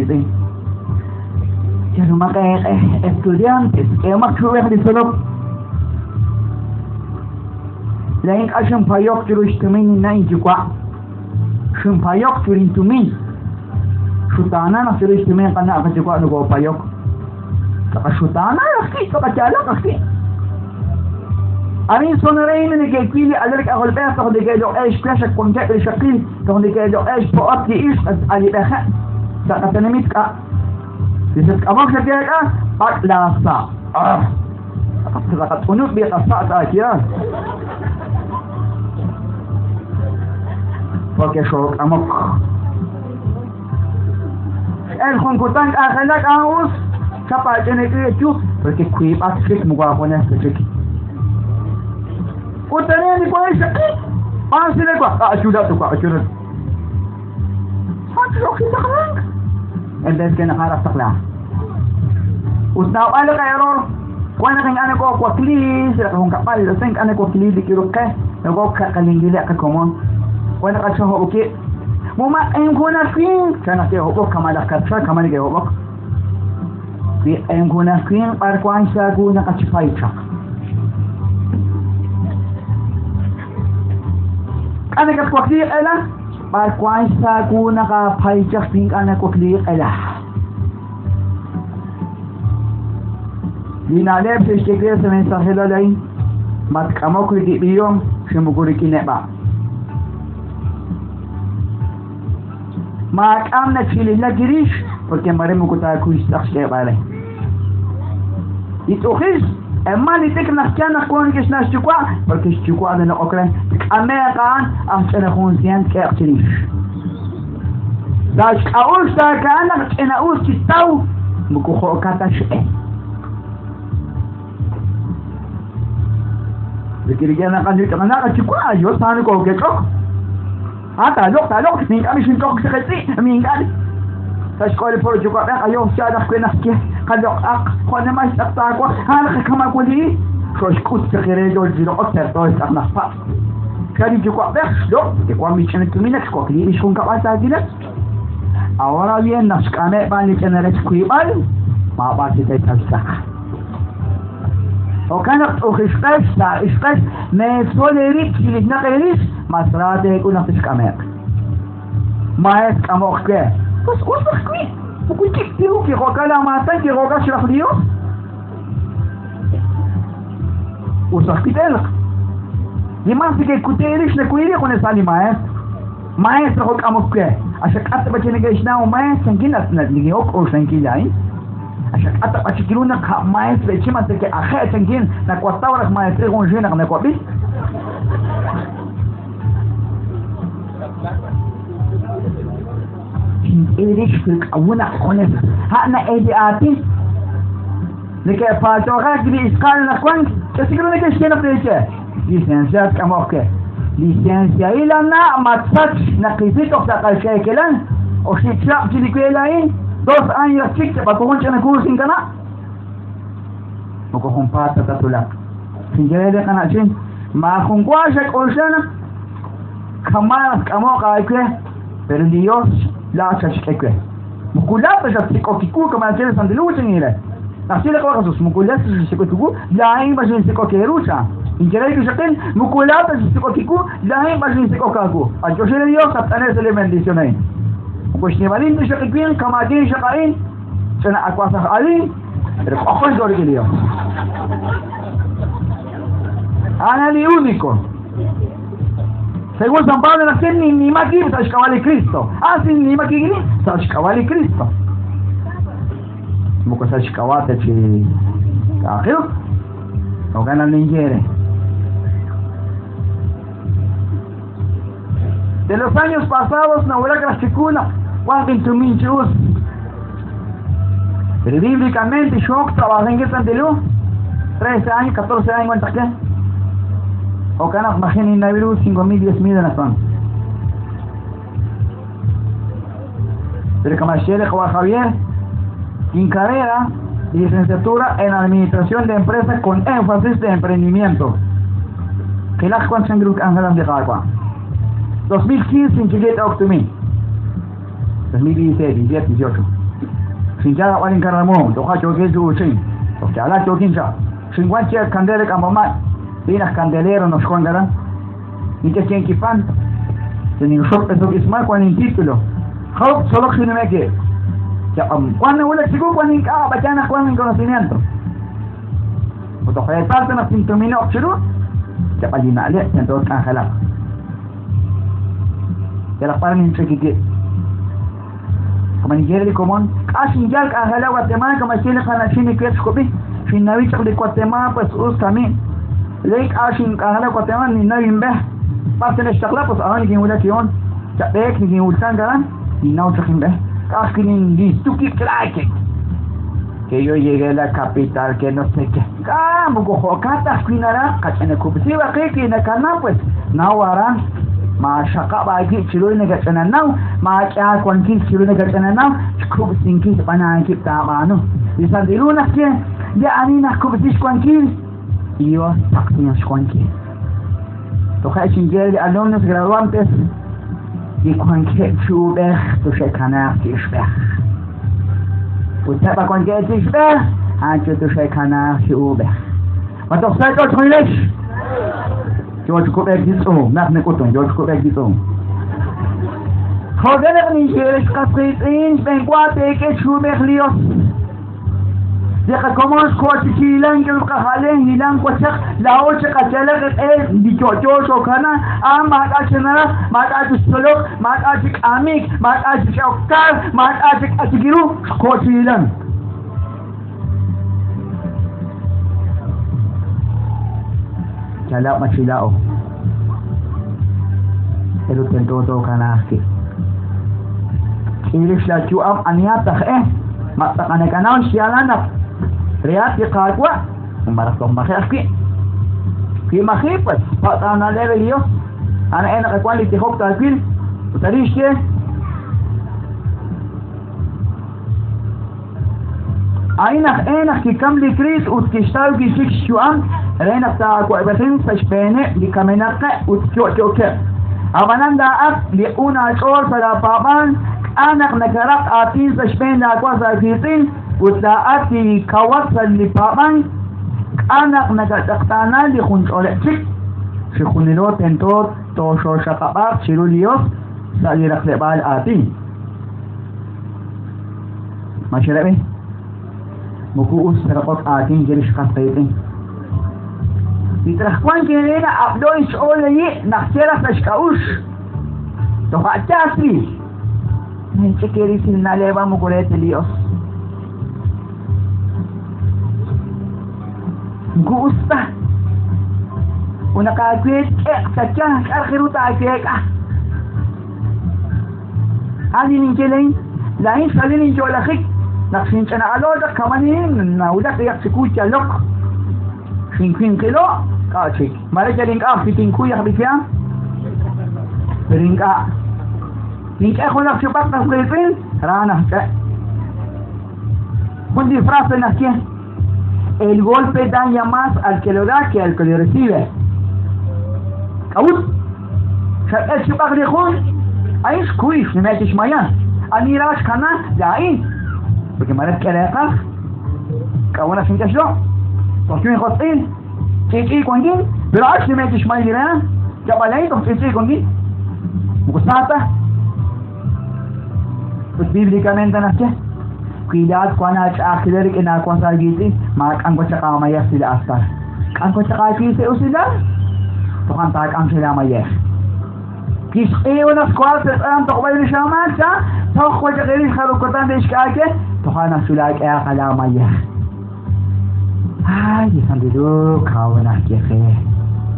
Qiitz'in. Yalomaq eeq'e, estudiantes, k'ehomaq chu'uj li tzolok. Laa'in k'a xinpayok chiru xtumin inna' inyuwa'. Xinpayok chiru intumin. Xutaana naq chiru xtumin qana' qayuwa' nokopayok. Tz'aqaxutaana ajwi', tz'aqayaalaq ajwi'. Arin Sonoreino neke'wil li alal k'ajolb'ej toj neke'loq'e xwex ak wankeb' rixaqil toj neke'loq'e xpo'ot li ixq alib'ejeb' sa' qatenamit k'a. Li xatk'amok xaye k'a, b'ak' laasa'. Ah! Tz'aqat'unub' li qasa' sa' yaal. Porque xook'amok. El jun kutan k'anjelak a'an us, chap aach'ina k'i chu, porque wiib'aq chik moko aajunes ta chik. Ut arin li wank xaqi, b'aan sile wa, achula tu wa, achula. Taqlank. En vez que naqaraj taqla. Ut naab'al li error, wan naq ink'a' nokowakli sa' li qajunkab'al, us ink'a' nokowakli li k'iruqe, nokokaqalinkil qakomon. Wan naq axohob'ukib', Muma q'enkunaq winq, chan naq ke'hob'ok kama' laj Katxa, kama' neke'hob'ok. Wi q'enkunaq winq b'ar wank xsaawu naqachpay chaq. K'a' nakatwakliiq q'ela? B'ar wank xsaawu naqapay chaq wi ink'a' nawakliiq q'ela. Li na'leb' xe'xye we sa' mensajelal a'in, matk'amok rik'in b'ihom chi moko rik'in neb'a'. Maak'am nachililak chirix, porque mare moko taakuy xtz'aq xk'eeb'al re. Li t'ujix, ema li t'ikr naq yaal naq wank rik'in xna' xyuwa', porque xyuwa' naloq'ok re, tk'ame'q a'an aj ch'ina jun sient k'eeq chirix. Sa' xk'a'uxl taaka'an naq ch'ina'us chitaw, moko jo'kan ta x'e. Rik'in yo sano ko kechok. Ah, talok, talok, minka mi shintok sa ketsi, minka. Sa xk'ol por yuwa'b'ej ayo xyaalaq wi naq ke qaloq'aq jo' nema xtz'aqtaawa a'an qakamakwali xoxk'ut chaqire yo chiloq'ok terto xtz'aq naq pa' kari yuwa'b'ej xloq' que wan mich'ina tuminak xwakli li xjunkab'al taakilak. Ahora bien naq xk'ameb' b'an li ch'ina rech wiib'al maab'ar chi teechal xtz'aq. Jo'kan naq t'ujixqex, saa'ixqex, meetzol eerib' chirix naq eerix, mas ra teek'ul naq tixk'ame'q. Maes k'amoq we. Pues us ajwi'. Moko yib' tiru kijo'kan laamaatan kijo'kan xraj li Dios. Us ajwi' teelq. Li mas neke'kute eerix nawili junes a' li maestro. Maestro jo' k'amok we. Axak'at b'a chi neke'xnaw maestro chankin nikin'ok k'oxlankil laa'in. Axak'at b'a chi kiru naq a' maestro echi mas neke'aje' chankin nawataw raj maestri junxil naq nawab'i. Xinch'irix k'awunaq junes a' na'el li aatin. Neke'paalto'qak li ixqa'al naq wank, k'e ru neke'xye naq teeche. Licenciad k'amok ke. Licenciail ana' matsach naqisi toj sa' qalcheekelan. Oxib' chihab' chi li we laa'in, 2 años chik cheb'akujun ch'ina kuus inkana'. Moko junpaat ta tatulaq. Xinye re li qana'chin, maajun wa xak'oxla naq kama' naq k'amoq aawe, pero li Dios laa'at xatxk'e we. Moko laa'at ta xatsik'ok kiwu kama' naxye li Santil Hu, chan re. Naxye li Qaawa' Jesus, moko laa'at ta xatsik'ok kiwu, laa'in b'an xinsik'ok eeru, chan. Inye re li wixaqil, moko laa'at ta xatsik'ok kiwu, laa'in b'an xinsik'ok aawu. B'antioxi li Dios naq t'ane' sa' li bendición a'in. Moko xnimalil ta xaq li winq kama'akin xaq a'in, ch'ina awas aj alin, pero k'ojk'o xch'ool rik'in li Dios. A'an li único. Según San Pablo naq ninnima wib' sa' xk'ab'a' li Cristo. Ah, ninnima wib' sa' xk'ab'a' li Cristo. Moko sa' xk'ab'a' ta chi k'a'aq Jo'kan naq ninye re. De los años pasados nawulak raj chiwu naq wanq intumin chi us. Pero bíblicamente xok trabajankil Santil Hu 13 años, 14 años wan chaq ke. Jo'kan naq maji' ninnaw ru 5,000, 10,000 anaqwan. Pero kama xye li Qawa' Javier, incarrera licenciatura en Administración de Empresas con énfasis de emprendimiento. Qilaq wan chan ru k'anjelan li Qaawa'. 2015 inchikit ok tumin. 2016, 17, 18. Xinyal ab'an inkarramom, toja' yookin chi uuchink. Toj yaalal yookin chaq. Xinwan chi kandela k'amb'amal. Lin aj kandelero naq xwank aran. Ink'a' kinkipan. Ninxok esok ismal wan intítulo. Jarub' tzolok xinume'k. Wan nawulak chiwu wan ink'a' ab'ayan naq wan inconocimiento. Ut toj reetal ta naq tintumino'q chiru, yab'al li na'leb' tento tk'anjelaq. Yalaq b'ar ninch'ik wib'. Kama ninye li komon, k'a' xinyal k'anjelak Guatemala kama xye li qana'chin li kuyet xkub'i. Xinnawi chaq li Guatemala pues us kami. Le k'a' xink'anjelak Guatemala ninnaw inb'e. B'ar tine'xtaqla pues aran nikinwulak yoon. Chab'eek nikinwultank aran, ninnaw chaq inb'e. K'a' ajwi' nintukib' k'raake. Que yo llegué a la capital, que no sé qué. K'a' moko jo'kan ta ajwi' naraj qach'inakub'si b'aqi wi nakana pues naw aran maaxaqab' aawib' chiru li nakach'inanaw, maak'e aawankil chiru li nakach'inanaw, xkub'sinkil b'an aawib' taab'aanu. Li Santil Hu naxye, li ani naxkub'si xwankil, Dios taqsinq xwankil. Toja' xinye li alumnos graduantes li wankeb' chi uub'ej toxe'kanaaq chi ixb'ej. Ut eb' wankeb' chi ixb'ej, a'an chi toxe'kanaaq chi uub'ej. Ma toj sa' ch'och junilex? Yoo chi kub'eek li tz'uum, naq nak'utun, yoo chi kub'eek li tz'uum. Jo'kan naq ninye ex qas qiitz'in, xb'eenwa teek'e xhuub'ej li Dios. Li qakomon xko chi hilank ut qajalen hilank wachaq laa'o chi qachalaq q'e li yo'yo xookana a'an maak'a' chi naraj, maak'a' chi xtzolok, maak'a' chi k'amik, maak'a' chi ch'e'ok kar, maak'a' chi k'achik ru, xko chi hilank. Chalab' machila'o. Pero tento tookanaaq wi'. Chirix la yu'am anihat aj e, ma tz'aqanakanaw xyaalal naq rehat li Qaawa' malaj toj maji' ajwi'. Wi maji', pues patz' aana'leb' li Dios. A'an e naq wan li tijok taawil ut arin xye A'in aj e naq kikam li Kriist ut kixtaw wi' chik xyu'am re naq taa'awab'ejinq sa' xb'eeneb' li kamenaqeb' ut yo'yookeb'. Ab'anan laa'at li q'un aach'ool sa' laapaab'aal, k'a' naq nakaraq aatin sa' xb'een laawas aawiitz'in ut laa'at li kawat sa' li paab'ank, k'a' naq nakatz'eqtaana li junch'oleb' chik? Chijunilo tento tooxooxaqab'aaq chiru li Yos sa' li raqleb'aal aatin. Ma xerab'i? Moko us ta raqok aatin chirix qas qiitz'in. Li traj wank eere ab'lo xch'ool ayi' naq cheraj sa' xk'a'uxl. Toja' yaasri. Ninch'ik eerisil na'leb' moko re ta li Dios. Moko us ta. Ut naq aaweek k'eq sa' yaal k'a'aq ru taaweek'a. Ani ninye laa'in? Laa'in xalin inyo'lajik naq xinch'ina'alo chaq kamanin nawulak yaq chiwu yalok. Xinwinqilo' k'a' chik. Mare yal ink'a' ajwi' tinkuy aj b'ikea. Pero ink'a'. Nink'e junaq chub'aq qas qiitz'in, ra naq ch'e'. Jun li frase naxye, El golpe daña más al que lo da que al que lo recibe. K'a'ut? Xak'e chub'aq li jun, a'in xkuy xnume' chi xmayan. Ani ra xkana, laa'in. Porque mare tk'e reeqaj. K'a'ut naq xink'e xlo'? Toj yun josq'il, ch'ich'i wankin, pero ak xnume' chi xmay li re, yab'al laa'in toj ch'ich'i wankin. Moko sa ta. Ut bíblicamente naxye, wi laa'at wank aach'a'ajkilal rik'in aawas aawiitz'in, maak'am wan chaq aamayej sa' li artal. K'am wan chaq aawib' sa' usilal, toja' taak'am chaq laamayej. Kixq'iiw naq xwank sa' tz'alam toqb'al rix aamaak, cha, toj wan chaq rix jarub' kutan te'xk'aake, toja' naq chulaak'ehaq laamayej. Ay, li Santil Hu kaw naxye qe.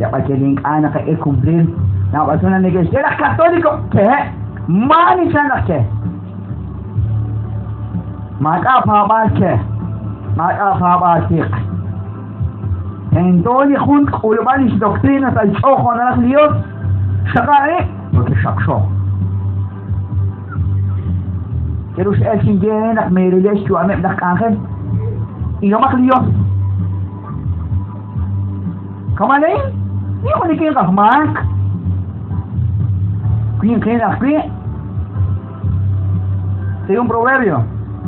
Yab'al yal ink'a' naqak'e cumplir. Naab'al sut neke'xye laj Católico, kehe', maani chan naq ke. Maak'a' paab'aal ke. Maak'a' paab'aal tiq. Tento li jun k'ulub'an lix doctrina sa' xch'ool jo' naraj li Dios, xaq'a rib' porque xaqxo. Keru x'el xinye naq meerile xyu'ameb' laj k'anjel. Ilomaq li Dios. Kamalein, ni jun li winq aj maak. Winqin ajwi'. Hay un proverbio.